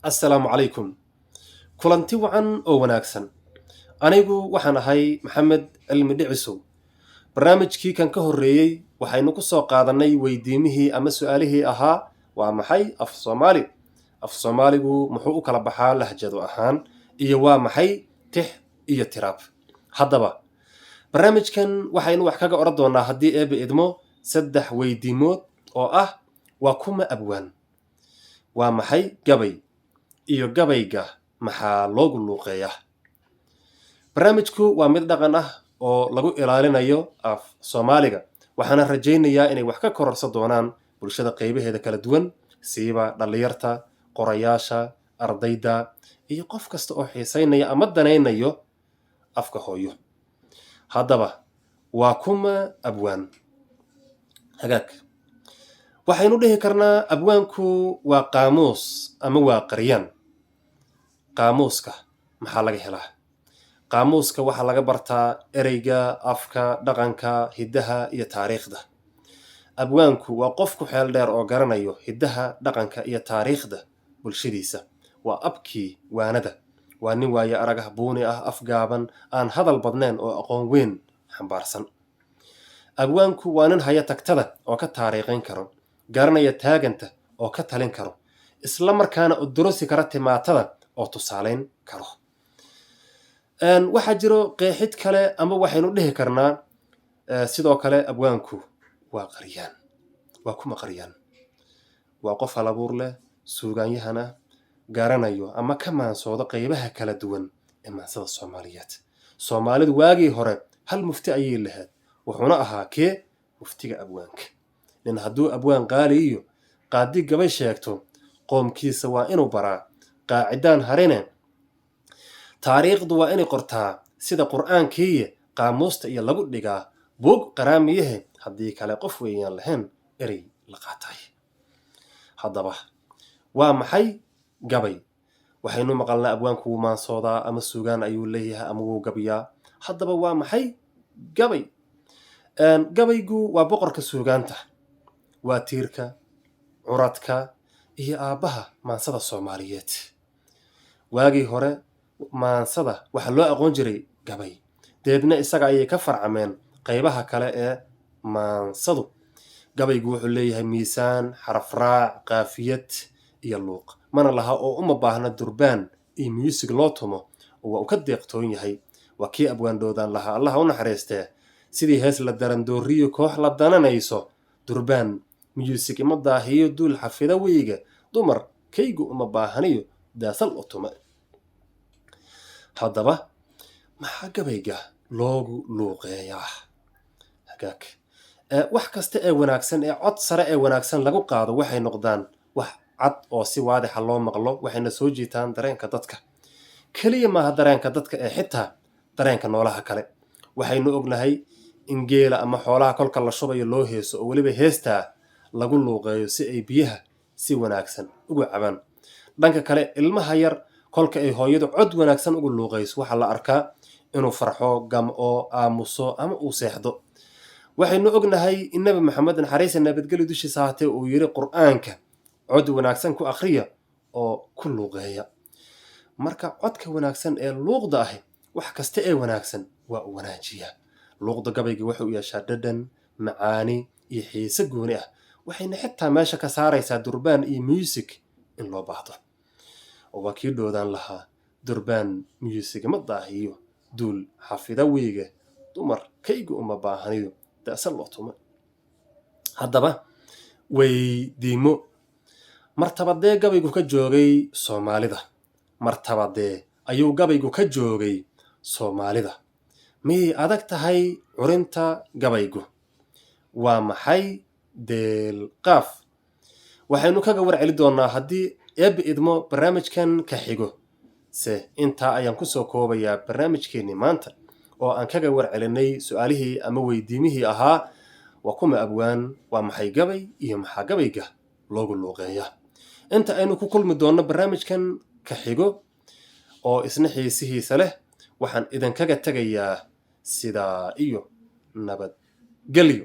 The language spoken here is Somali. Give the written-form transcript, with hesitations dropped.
Assalaamu calaykum, kulanti wacan oo wanaagsan. Anigu waxaan ahay Maxamed Cilmi Dhicisow. Barnaamijkii kan ka horreeyey waxaynu ku soo qaadannay weydiimihii ama su-aalihii ahaa: waa maxay af Soomaali, af Soomaaligu muxuu u kala baxaa lahjado ahaan, iyo waa maxay tix iyo tiraab? Haddaba barnaamijkan waxaynu wax kaga odhan doonaa, haddii Eebbe idmo, saddex weydiimood oo ah: waa kuma abwaan, waa maxay gabay, iyo gabayga maxaa loogu luuqeeyaa? Barnaamijku waa mid dhaqan ah oo lagu ilaalinayo af Soomaaliga, waxaana rajaynayaa inay wax ka kororsan doonaan bulshada qaybaheeda kala duwan, siiba dhallinyarta, qorayaasha, ardayda iyo qof kasta oo xiisaynaya ama danaynayo afka hooyo. Haddaba waa kuma abwaan? Hagaag, waxaynu dhihi karnaa abwaanku waa qaamuus ama waa qaryaan. Qaamuuska maxaa laga helaa? Qaamuuska waxaa laga bartaa ereyga, afka, dhaqanka, hiddaha iyo taariikhda. Abwaanku waa qof ku xeel dheer oo garanayo hiddaha, dhaqanka iyo taariikhda bulshadiisa. Waa abkii waanada. Waa nin waaye aragah, buuni ah, afgaaban, aan hadal badnayn oo aqoon weyn xambaarsan. Abwaanku waa nin haya tagtada oo ka taariikhayn karo, garanaya taaganta oo ka talin karo, isla markaana udurasi kara timaatada oo tusaalayn karo. Waxaa jiro qeexid kale ama waxaynu dhihi karnaa sidoo kale abwaanku waa qaryaan. Waa kuma qaryaan? Waa qof halabuur leh, suugaanyahana garanayo ama ka maansoodo qeybaha kala duwan ee maansada Soomaaliyeed. Soomaalidu waagii hore hal mufti ayay lahayd, wuxuuna ahaa kee? Muftiga abwaanka. Nin hadduu abwaan qaali iyo qaadi gabay sheegto, qoomkiisa waa inuu baraa qaacidaan harine. Taariikhdu waa inay qortaa sida Qur'aankiiye, qaamuusta iyo lagu dhigaa buug qaraamiyahe. Haddii kale qof weeyaan lahayn erey la qaatay. Haddaba waa maxay gabay? Waxaynu maqalnaa abwaanku wuu maansoodaa ama suugaan ayuu leeyahay ama wuu gabiyaa. Haddaba waa maxay gabay? Gabaygu waa boqorka suugaanta, waa tiirka, curadka iyo aabbaha maansada Soomaaliyeed. Waagii hore maansada waxaa loo aqoon jiray gabay, deedna isaga ayay ka farcameen qaybaha kale ee maansadu. Gabaygu wuxuu leeyahay miisaan, xarafraac, qaafiyad iyo luuq. Mana laha oo uma baahna durbaan iyo muusig loo tumo oo waa uu ka deeqtoon yahay. Waa kii abwaandhoodaan lahaa, Allaha u naxariistee: "Sidii hees la darandooriyo, koox la dananayso, durbaan muusig ima daahiyo, duul xafida weyga, dumar kaygu uma baahaniyo daasal u tuma." Haddaba maxaa gabayga loogu luuqeeyaa? Hagaag, wax kasta ee wanaagsan ee cod sare ee wanaagsan lagu qaado waxay noqdaan wax cad oo si waadixa loo maqlo, waxayna soo jiitaan dareenka dadka. Keliya maaha dareenka dadka ee xitaa dareenka noolaha kale. Waxaynu ognahay in geela ama xoolaha kolka la shubayo loo heeso oo weliba heestaa lagu luuqeeyo si ay biyaha si wanaagsan ugu cabaan. Dhanka kale, ilmaha yar kolka ay hooyadu cod wanaagsan ugu luuqayso, waxaa la arkaa inuu farxo, gam'o, aamuso ama uu seexdo. Waxaynu ognahay in Nebi Maxamed, naxariista nabadgelyo dushiisa haatee, uu yiri: "Qur'aanka cod wanaagsan ku akhriya oo ku luuqeeya." Marka codka wanaagsan ee luuqda ahi wax kasta ee wanaagsan waa uu wanaajiyaa. Luuqda gabayga wuxuu yeeshaa dhadhan, macaani iyo xiise gooni ah, waxayna xitaa meesha ka saaraysaa durbaan iyo muusig in loo baahdo. Oo waa kii Dhoodaan lahaa: "Durbaan muusig ma daahiyo, duul xafida weyga, dumar kaygu uma baahaniyo daasa loo tuma." Haddaba weydiimo: martabadee gabaygu ka joogay Soomaalida? Martabadee ayuu gabaygu ka joogay Soomaalida? Miyay adag tahay curinta gabaygu? Waa maxay deelqaaf? Waxaynu kaga war celi doonaa, haddii Eebbe idmo, barnaamijkan ka xigo. Se intaa ayaan kusoo koobayaa barnaamijkeennii maanta oo aan kaga war celinay su-aalihii ama weydiimihii ahaa: waa kuma abwaan, waa maxay gabay, iyo maxaa gabayga loogu luuqeeya? Inta aynu ku kulmi doonno barnaamijkan ka xigo oo isna xiisihiisa leh, waxaan idinkaga tegayaa sidaa iyo nabadgelyo.